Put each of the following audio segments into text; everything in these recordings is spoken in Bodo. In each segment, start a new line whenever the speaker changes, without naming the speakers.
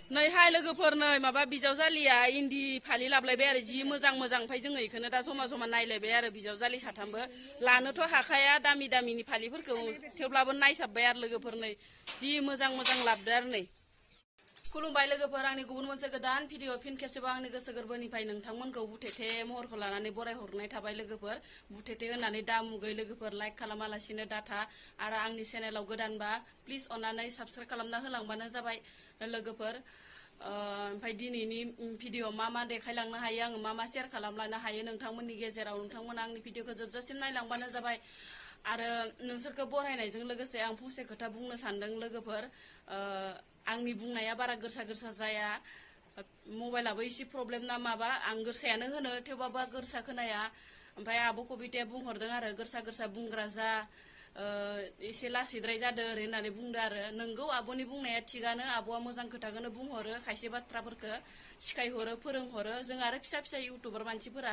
नै हाय लोगोफोर नै माबा बिजावजालिया इन्दि फालि लाबलायबाय आरो जि मोजां मोजां ओमफ्राय जोङो इखौनो दा जमा जमा नायलायबाय आरो बिजावजालि साथामबो लानोथ' हाखाया दामि दामिनि फालिफोरखौ थेवब्लाबो नायसाबबाय आरो लोगोफोर नै जि मोजां मोजां लाबदो आरो नै खुलुमबाय लोगोफोर आंनि गुबुन मोनसे गोदान भिडिअ फिन खेबसेबाव आंनि गोसो गोरबोनिफ्राय नोंथांमोनखौ बुथेथे महरखौ लानानै बरायहरनाय थाबाय लोगोफोर बुथेथे होननानै दा मुगै लोगोफोर लाइक खालामालासिनो डाटा आरो आंनि चेनेलाव गोदानबा प्लिज अननानै साबस्क्राइब खालामना होलांबानो जाबाय लोगोफोर ओमफ्राय दिनैनि भिडिअ मा देखायलांनो हायो आङो मा शेयार खालामलांनो हायो नोंथांमोननि गेजेराव नोंथांमोना आंनि भिडिअखौ जोबजासिम नायलांबानो जाबाय आरो नोंसोरखौ बरायनायजों लोगोसे आं फंसे खोथा बुंनो सानदों लोगोफोर आंनि बुंनाया बारा गोरसा जाया मबाइलाबो एसे प्रब्लेम ना माबा आं गोरसायानो होनो थेवबाबो गोरसा खोनाया ओमफ्राय आब' कबिताया बुंहरदों आरो गोरसा बुंग्रा जा एसे लासैद्राय जादों ओरै होननानै बुंदो आरो नोंगौ आब'नि बुंनाया थिगानो आब'आ मोजां खोथाखौनो बुंहरो खायसे बाथ्राफोरखौ सिखायहरो फोरोंहरो जों आरो फिसा इउटुबार मानसिफोरा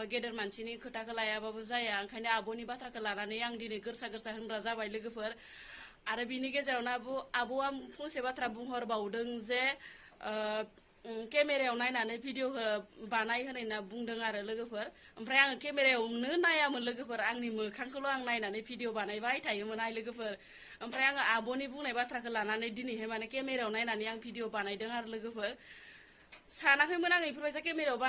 गेदेर मानसिनि खोथाखौ लायाबाबो जाया ओंखायनो आब'नि बाथ्राखौ लानानै आं दिनै गोरसा होनग्रा जाबाय लोगोफोर आरो बिनि गेजेरावनो आब'आ फंसे बाथ्रा बुंहरबावदों जे केमेरायाव नायनानै भिडिअखौ बानाय होनना बुंदों आरो लोगोफोर ओमफ्राय आङो केमेरायावनो नायामोन लोगोफोर आंनि मोखांखौल' आं नायनानै भिडिअ बानायबाय थायोमोन लोगोफोर ओमफ्राय आङो आब'नि बुंनाय बाथ्राखौ लानानै दिनैहाय माने केमेरायाव नायनानै आं भिडिअ बानायदों आरो लोगोफोर सानाखैमोन आं बेफोरबायसा केमेरायाव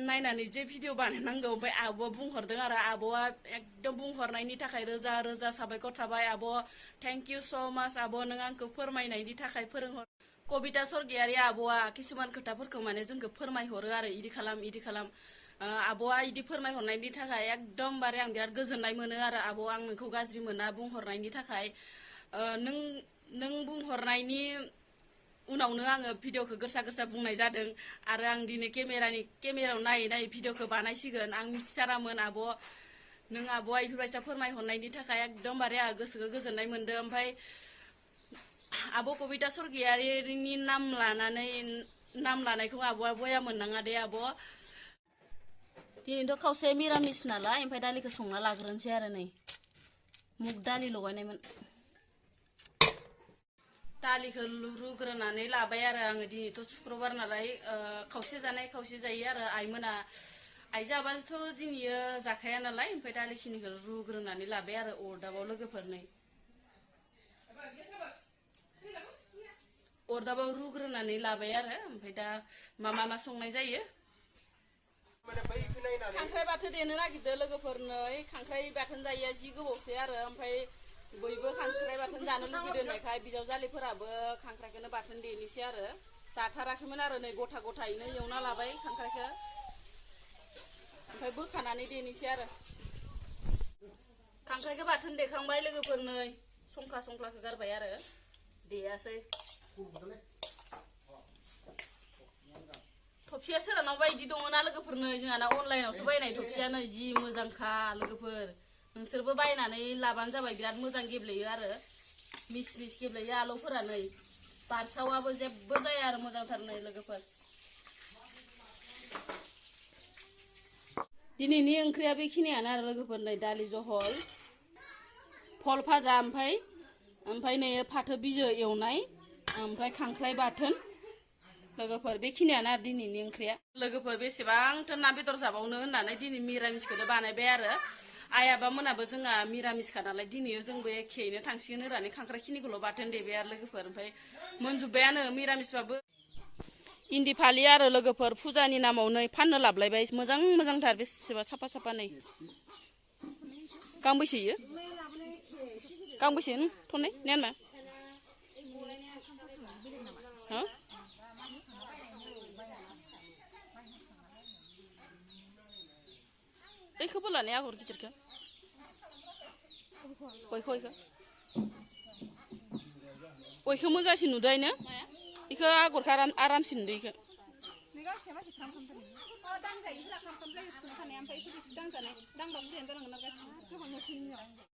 नायनानै जे भिडिअ बानायनांगौ ओमफ्राय आब'आ बुंहरदों आरो आब'आ एकदम बुंहरनायनि थाखाय रोजा साबायखर थाबाय आब' थेंक इउ स' माच आब' नों आंखौ फोरमायनायनि थाखाय फोरोंहर कबिता सरगियारि आब'आ किसुमान खोथाफोरखौ माने जोंखौ फोरमायहरो आरो इदि खालाम आब'आ इदि फोरमायहरनायनि थाखाय एकदमबारे आं बिराद गोजोननाय मोनो आरो आब' आं नोंखौ गाज्रि मोना बुंहरनायनि थाखाय नों बुंहरनायनि उनावनो आङो भिडिअखौ गोरसा बुंनाय जादों आरो आं दिनै केमेरायाव नायै भिडिअखौ बानायसिगोन आं मिथिथारामोन आब' नों आब'आ बेफोरबायसा फोरमायहरनायनि थाखाय एकदमबारे आंहा गोसोखौ गोजोननाय मोनदों ओमफ्राय आब' कबिता सरगियारिनि नाम लानायखौ आब'आ बया मोननाङा दे आब' दिनैथ' खावसे मिरामिस नालाय ओमफ्राय दालिखौ संना लाग्रोनोसै आरो नै मुग दालि लगायनायमोन दालिखौ रुग्रोनानै लाबाय आरो आङो दिनैथ' शुक्रबार नालाय खावसे जानाय खावसे जायो आरो आइ जाबाथ' दिनैयो जाखाया नालाय ओमफ्राय दालिखिनिखौ रुग्रोनानै लाबाय आरो अरदाबाव लोगोफोर नै अरदाबाव रुग्रोनानै लाबाय आरो ओमफ्राय दा मा संनाय जायो खांख्राइ बाथोन देनो नागिरदों लोगोफोर नै खांख्राइ बाथोन जायैया जि गोबावसै आरो ओमफ्राय बयबो खांख्राइ बाथोन जानो लुगैदोंनायखाय बिजावजालिफोराबो खांख्राइखौनो बाथोन देनोसै आरो जाथाराखैमोन आरो नै गथायैनो एवना लाबाय खांख्राइखौ ओमफ्राय बोखानानै देनोसै आरो खांख्राइखौ बाथोन देखांबाय लोगोफोर नै संख्लाखौ गारबाय आरो देयासै थफसिया सोरहानावबा बिदि दङना लोगोफोर नै जोंहाना अनलाइनावसो बायनाय थफसियानो जि मोजांखा लोगोफोर नोंसोरबो बायनानै लाबानो जाबाय बिराद मोजां गेब्लेयो आरो मिस गेब्लेयो आलौफोरा नै बारसावाबो जेबो जाया आरो मोजांथार नै लोगोफोर दिनैनि ओंख्रिया बेखिनियानो आरो लोगोफोर नै दालि जहल फल भाजा ओमफ्राय नै फाथो बिजौ एवनाय ओमफ्राय खांख्राइ बाथोन लोगोफोर बेखिनियानो आरो दिनैनि ओंख्रिया लोगोफोर बेसेबांथो ना बेदर जाबावनो होननानै दिनै मिरामिसखौनो बानायबाय आरो आइ आबा मोनाबो जोंहा मिरामिसखा नालाय दिनै जोंबो एखेयैनो थांसिगोन होननानै खांख्राइ खिनिखौल' बाथोन देबाय आरो लोगोफोर ओमफ्राय मोनजोब्बायानो मिरामिसबाबो इन्दि फालि आरो लोगोफोर फुजानि नामाव नै फाननो लाबलायबाय मोजांथार बेसेबा साफा नै गांबेसे इयो गांबेसे थनै नेनमा बैखौबो लानाय आगर गिदिरखौ बयखौ मोजांसिन नुदों आइनो बेखौ आगरखौ आरामसिन नुदों बेखौ